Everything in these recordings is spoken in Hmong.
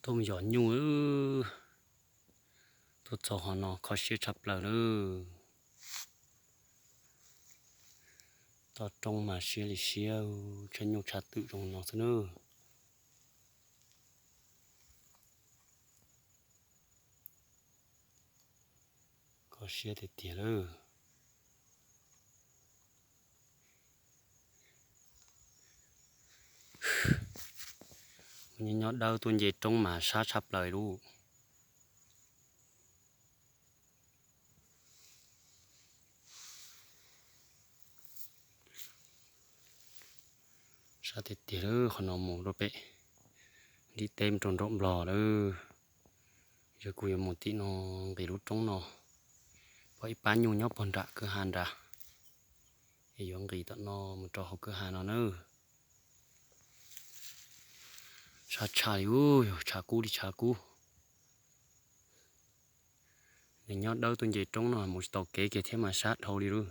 Tuaj mus yos nyuj, tuaj txog qhov no kho siab tshaj plaws lawm. Toj roob mas siab li siab, tshav nyuj tshav twm zoo no xwb nawb. Kho siab tiag tiag lawm. Nyob nyob dawb tuaj nce roob mas sab tshaj plaws lub. Sab tiag tiag lawm, qhov no mus rau pem nrim teb rau nraum Nplog lawm. Yog kuv yuav mus tim no nqis lub roob no, pom ib pab nyuj nyob pog nram kwj ha nrad, es yuav nqis tom no mus rau hauv kwj ha no nawb. Sab tshaj li, yog tshav kub li tshav kub. Nws nyob dawb tuaj nce roob no mus tsis tau kev kiag thiab mas sab dhau li lawm.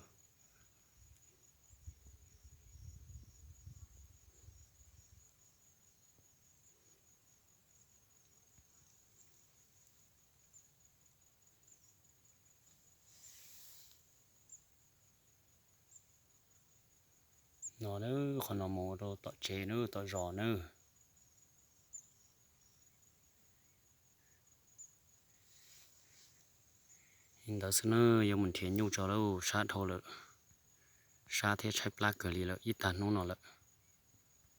No na, qhov no mus rau tom tsev na, tom zos na. Li ntawd xwb na, yuav mus nrhiav nyuj tso lauj, sab dhau lawm. Sab thiab tshaib plab kawg li lawm, ib tag hnub no lawm.